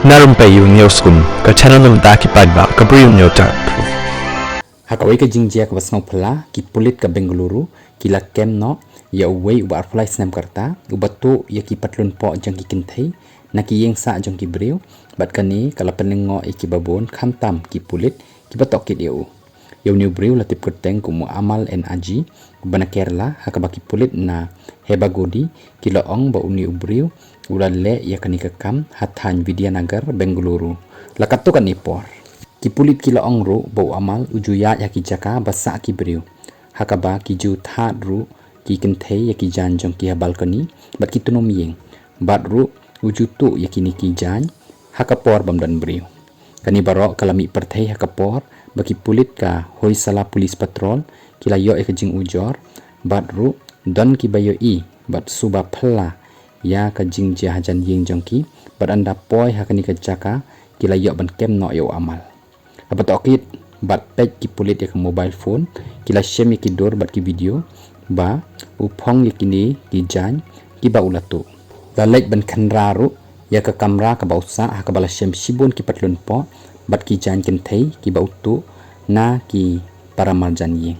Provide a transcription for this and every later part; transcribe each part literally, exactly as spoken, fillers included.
Na Rympei U News Kum, ka channel na bynta ki paidbah ka Bri U News Tap. Ha kawei ka jingjia kaba sngewphylla, ki pulit ka Bengaluru ki la kem noh ïa uwei uba arphew lai snem ka rta uba tuh ïa ki patlun poh jong ki kynthei na ki ïing sah jong ki briew, bad kane ka la pynlyngngoh ïa kiba bun, khamtam ki pulit kiba tohkit ïa u. Ïa une u briew la tip kyrteng kum u Amal N Aji, uba na Kerala, ha kaba ki pulit na Hebagodi ki la ong ba une u briew u la leh ïa kane ka kam ha thaiñ Vidyanagar, Bengaluru. La katto katne por, ki pulit ki la ong ruh ba u Amal u ju ïaid ha ki jaka ba sah ki briew, ha kaba ki ju thad ruh ki kynthei ïa ki jaiñ jong ki ha balkoni bad ki tnum ïing, bad ruh u ju tuh ïa kine ki jaiñ ha ka por bym don briew. Kane baroh ka la mih pyrthei ha ka por ba ki pulit ka Hoysala Police Patrol ki la ïoh ïa ka jingujor, bad ruh don kiba ïohi bad suba phylla ïa ka jingjia hajan ïing jong ki, bad ynda poi ha kane ka jaka ki la ïoh ban kem noh ïa u Amal. Haba tohkit bad peit ki pulit ïa ka mobile phone, ki la shem ïa ki dur bad ki video ba u phong ïa kine ki jaiñ kiba u la tuh. La leit ban khynra ruh ïa ka kamra kaba u sah, ha kaba la shem shibun ki patlun poh bad ki jaiñ kynthei kiba u tuh na ki paramarjan ïing.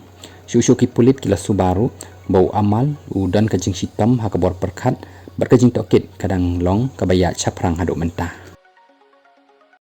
Shuh shuh ki pulit ki la suba ruh ba u Amal u don ka jingshitom ha ka bor pyrkhat, bad ka jingtohkit ka dang long kaba ïaid shaphrang haduh mynta.